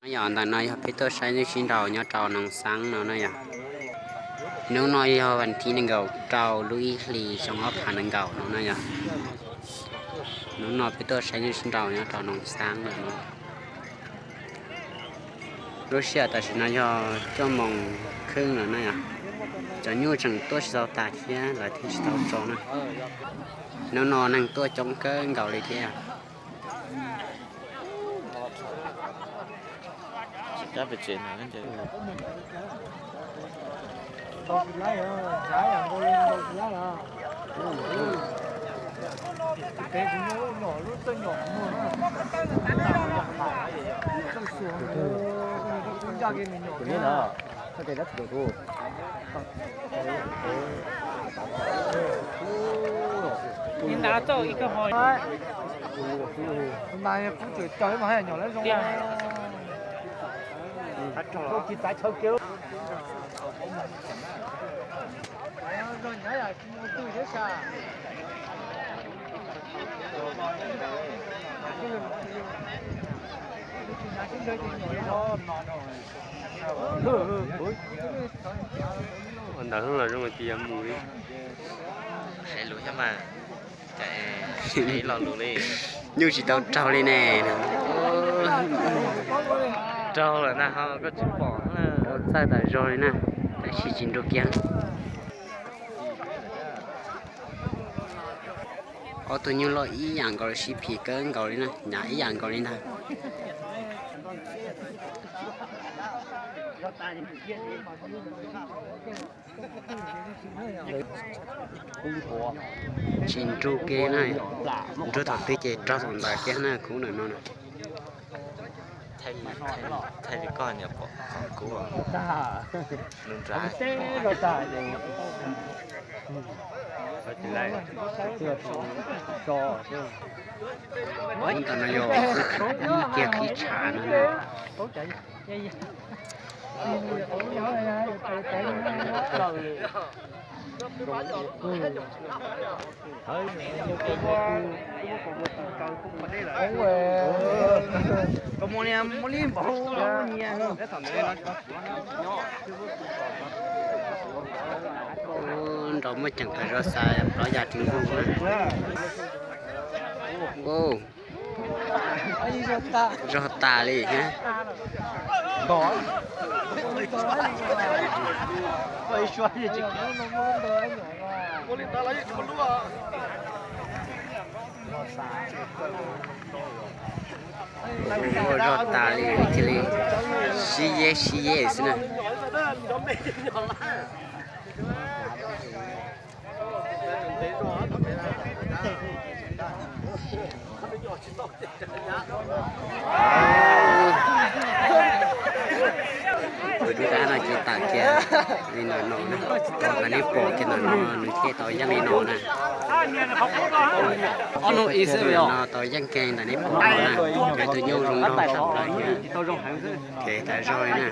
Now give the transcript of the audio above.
Yog ntawm no yog peb tuaj saib nyuj sib nraus nyob rau Noov Xaab no na yog. Hnub no yog vas thib nees nkaum rau lub ib hlis xyoo ob phav nees nkaum no na yog. Hnub no peb tuaj saib nyuj sib nraus nyob rau Noov Xaab no. Lub sij hawm tam sim no yog cuaj moos kheej lawm na yog. Cov nyuj tseem tuaj tsis tau tas thiab lawv thiaj tsis tau tso na. Hnub no neeg tuaj coob kawg nkaus li thiab. Ntawd los zoo li tias mus li. Hais lus thiab mas, cas lo lus li. Nyuj tsis tau raug li ne. Raug lawm na ho koj tsis pom. Txawj tas zog li na, tab sis tsis nrug kiag. Ob tug nyuj loj ib yam nkaus li, sib phim kawg nkaus li na, hnyav ib yam nkaus li ntag. Tsis nrug kiag na, nrug thaum twg ces raug thaum ntawd kiag na, khub ntawm no na. Thaij li koj niam pom qhov kub, nus nrad. Ntawm no yog kiag qhib tshav no na. Nrau muaj ceem tas zog xav plaub yas tsis nqug na. Zog tas li thiab. Zog tas li cia li sib yeb sib yeb xwb na. Tus dub dab no ces tam kiag li no no na, ntawm nej pom kiag ntawm no nws thiaj tau yeej li no na. Ob no tau yeej kiag ntawm nej pom no na, ces tus nyuj zoo nraug tshaj plaws thiab. Ces tas zog li na.